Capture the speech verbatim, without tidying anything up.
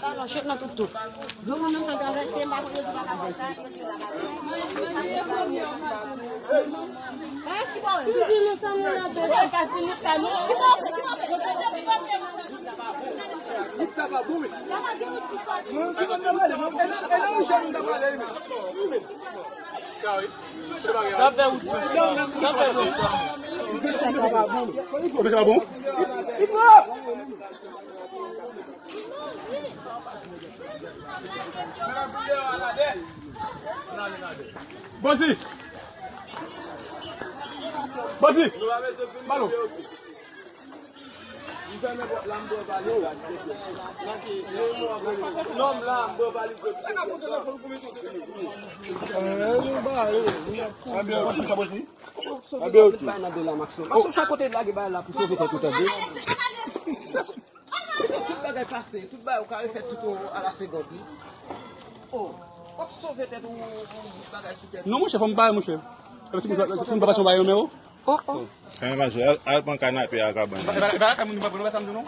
Talon, chet nan tout tou. Yon moun menm ka travèse, m pa konn yo si pa ka fè sa. Bozi! Bozi! Balo! Tout bagay nan do la, Maxon. Maxon, sa kote lage bagay la pou sove tèt ou, tande. Tout bagay pase, tout bagay ou ka refè tout a la segond, wi. Oh, w ap sove tèt ou, ou bout bagay sou tèt ou. Non, monchè, fò m bare, monchè. Ti moun pa pase yon bagay nan men w. Oh, oh. Anyen mache, al, al pran kanape a kabann. E pa, e pa, e pa, e pa, moun pa pran, pa sa m di non.